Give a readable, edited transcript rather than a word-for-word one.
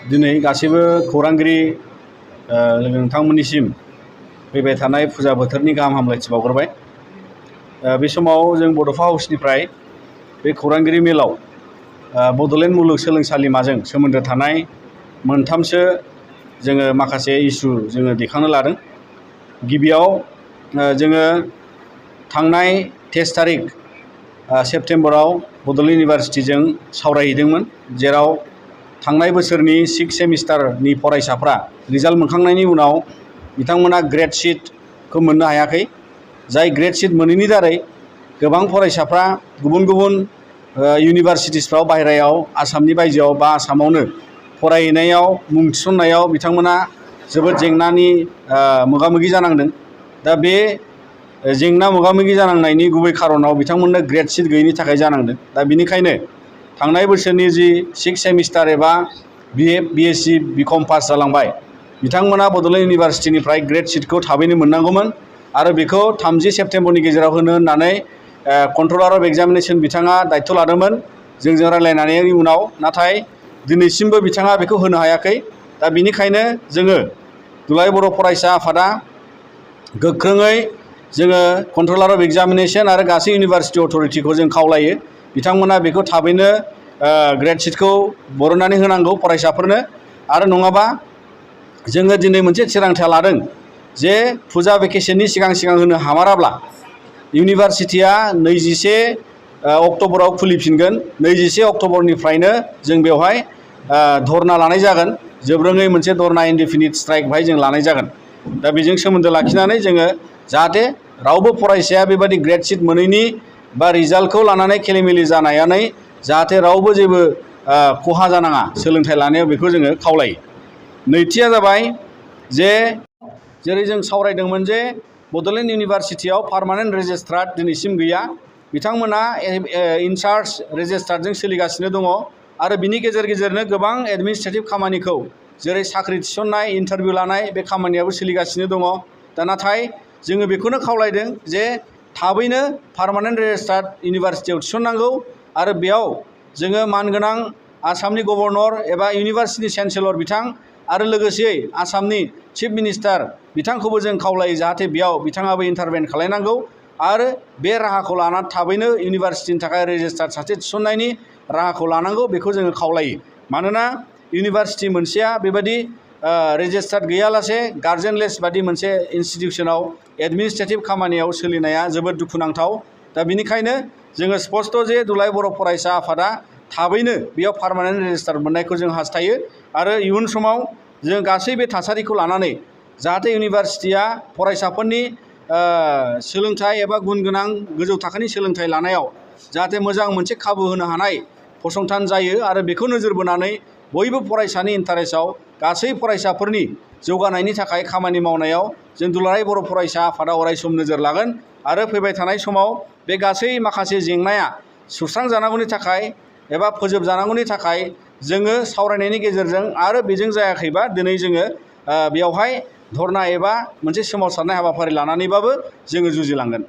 दिनै गासैबो खौरांगिरि लोगो नोंथांमोननिसिम फैबाय थानाय फुजा बोथोरनि गाहाम हामलायथि बावग्रोबाय। बे समाव जों बड'फा हाउसनिफ्राय बे खौरांगिरि मेलाव बड'लेण्ड मुलुगसोलोंसालिमाजों सोमोन्दो थानाय मोनथामसो जोङो माखासे इस्यु जोङो दैखांनो लादों। गिबियाव जोङो थांनाय 23 तारिख सेप्तेम्बराव बड'लेण्ड इउनिभार्सिटिजों सावरायहैदोंमोन, जेराव थांनाय बोसोरनि 6 सेमिस्टारनि फरायसाफ्रा रिजाल्ट मोनखांनायनि उनाव बिथांमोना ग्रेड शीटखौ मोननो हायाखै। जाय ग्रेड शीट मोनैनि दारै गोबां फरायसाफ्रा गुबुन गुबुन इउनिभार्सिटिसफ्राव बाहेरायाव आसामनि बायजोआव बा आसामावनो फरायहैनायाव मुं थिसननायाव बिथांमोना जोबोद जेंनानि मोगा मोगि जानांदों। दा बे जेंना मोगा मोगि जानांनायनि गुबै खारनाव बिथांमोननो ग्रेड शीट गैयैनि थाखाय जानांदों। दा बेनिखायनो थांनाय बोसोरनि जि 6 सेमिस्टार एबा BA BSc BCom पास जालांबाय बिथांमोना बड'लेण्ड इउनिभार्सिटिनिफ्राय ग्रेड शीटखौ थाबैनो मोननांगौमोन आरो बेखौ 30 सेप्तेम्बरनि गेजेराव होनो होननानै कन्ट्रलार अफ एग्जामिनेशन बिथाङा दायित्व लादोंमोन जोंजों रायलायनायनि उनाव, नाथाय दिनैसिमबो बिथाङा बेखौ होनो हायाखै। दा बेनिखायनो जोङो दुलाराय बर' फरायसा आफादा गोख्रोङै जोङो कन्ट्रलार अफ एग्जामिनेशन आरो गासै इउनिभार्सिटि अथ'रिटिखौ जों खावलायो बिथांमोना बेखौ थाबैनो ग्रेड शीटखौ बरननानै होनांगौ फरायसाफोरनो। आरो नङाबा जोङो दिनै मोनसे थिरांथा लादों जे फुजा भेकेसननि सिगां सिगां होनो हामाराब्ला इउनिभार्सिटिया 21 अक्ट'बराव खुलिफिनगोन। 21 अक्ट'बरनिफ्रायनो जों बेवहाय धरना लानाय जागोन, जोबरोङै मोनसे धरना इनडेफिनिट स्ट्राइक बेहाय जों लानाय जागोन। दा बेजों सोमोन्दो लाखिनानै जोङो जाहाथे रावबो फरायसाया बेबायदि ग्रेड शीट मोनैनि बा रिजाल्टखौ लानानै खेलिमेलि जानानै जाहाथे रावबो जेबो खहा जानाङा सोलोंथाइ लानायाव, बेखौ जोङो खावलायो। नैथिया जाबाय जे जेरै जों सावरायदोंमोन जे बड'लेण्ड इउनिभार्सिटियाव पार्मानेन्ट रेजिस्ट्रार दिनैसिम गैया। बिथांमोना इनचार्ज रेजिस्ट्रारजों सोलिगासिनो दङ आरो बिनि गेजेर गेजेरनो गोबां एडमिनिस्ट्रेटिभ खामानिखौ जेरै साख्रि थिसननाय, इन्टारभिउ लानाय बे खामानियाबो सोलिगासिनो दङ। दा नाथाय जोङो बेखौनो खावलायदों जे थाबैनो पार्मानेन्ट रेजिस्ट्रार इउनिभार्सिटियाव थिसननांगौ आरो बेयाव जोङो मानगोनां आसामनि गभर्नर एबा इउनिभार्सिटिनि चेन्सेलर बिथां आरो लोगोसेयै आसामनि चिफ मिनिस्टार बिथांखौबो जों खावलायो जाहाथे बेयाव बिथाङाबो इन्टारभेन खालायनांगौ आरो बे राहाखौ लानानै थाबैनो इउनिभार्सिटिनि थाखाय रेजिस्ट्रार सासे थिसननायनि राहाखौ लानांगौ, बेखौ जोङो खावलायो। मानोना इउनिभार्सिटि मोनसेया बेबायदि रेजिस्टार्ड गैयालासे गार्जेनलेस बादि मोनसे इन्स्टिटिउसनाव एडमिनिस्ट्रेटिभ खामानियाव सोलिनाया जोबोद दुखुनांथाव। दा बेनिखायनो जोङो स्पष्ट जे दुलाराय बर' फरायसा आफादा थाबैनो बेयाव पार्मानेन्ट रेजिस्टार मोननायखौ जों हास्थायो आरो इयुन समाव जों गासै बे थासारिखौ लानानै जाहाथे इउनिभार्सिटिया फरायसाफोरनि सोलोंथाइ एबा गुन गोनां गोजौ थाखोनि सोलोंथाइ लानायाव जाहाथे मोजां मोनसे खाबु होनो हानाय फसंथान जायो आरो बेखौ नोजोर बोनानै बयबो फरायसानि इन्टारेस्टआव गासै फरायसाफोरनि जौगानायनि थाखाय खामानि मावनायाव जों दुलाराय बर' फरायसा आफादा अरायसम नोजोर लागोन आरो फैबाय थानाय समाव बे गासै माखासे जेंनाया सुस्रांजानांगौनि थाखाय एबा फोजोबजानांगौनि थाखाय जोङो सावरायनायनि गेजेरजों आरो बेजों जायाखैबा दिनै जोङो बेयावहाय धरना एबा मोनसे सोमावसारनाय हाबाफारि लानानैबाबो जोङो जुजिलांगोन।